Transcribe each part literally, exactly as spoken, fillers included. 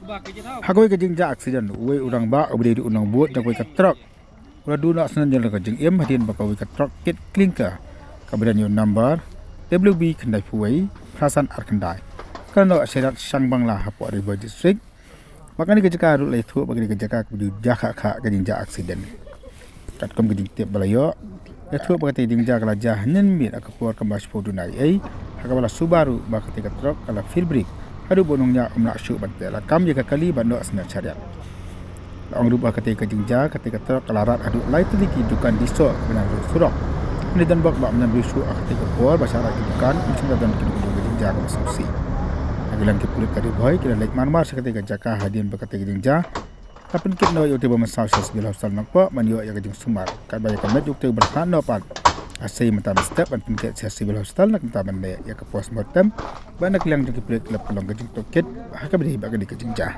Ha kawei ka jingjia aksiden, uwei u rangbah uba dei ruh u nongbud jong kawei ka trok u la duh noh snem jong ka jingim hadien ba kawei ka trok kit klinker kaba don ïa u number W B khyndai phew wei phra san ar khyndai ka la noh shariat shang Bangla hapoh Ri Bhoi District. Ba kane ka jaka ruh la ïathuh ba kane ka jaka kaba ju jia kha kha ka jingjia aksiden. Katkum ka jingtip ba la ïoh, la ïathuh ba katei ka jingjia ka la jia hynnin miet ha ka por kaba shiphew duna eiei, ha kaba la suba ruh ba katei ka trok ka la fail brake haduh ba u nongñiah um lah shuh ban teh lakam ïa ka kali bad noh snem shariat. La ong ruh ba katei ka jingjia katei ka trok ka la rat haduh lai tylli ki dukan disoh kaba nang ruh surok. Hynrei don bok ba ym don ruh shuh ha katei ka por ba shah rat ki dukan, ym shym la don ki dukan ka jingjia kaba sngewsih. Ha ki liang ki pulit ka Ri Bhoi ki la leit mar mar sha katei ka jaka hadien ba katei ka jingjia la pynkit noh ïa u Tibor Mynsaw sha Civil Hospital Nongpoh ban ïoh ïa ka jingsumar. Katba ïa ka met jong u Tibor la hap noh pat, la sei mynta mynstep ban pynkit sha Civil Hospital na ka bynta ban leh ïa ka postmortem. Bad na ka liang jong ki pulit la pynlong ka jingtohkit ha kaba ïadei bad kane ka jingjia.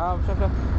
Ah, sure, sure.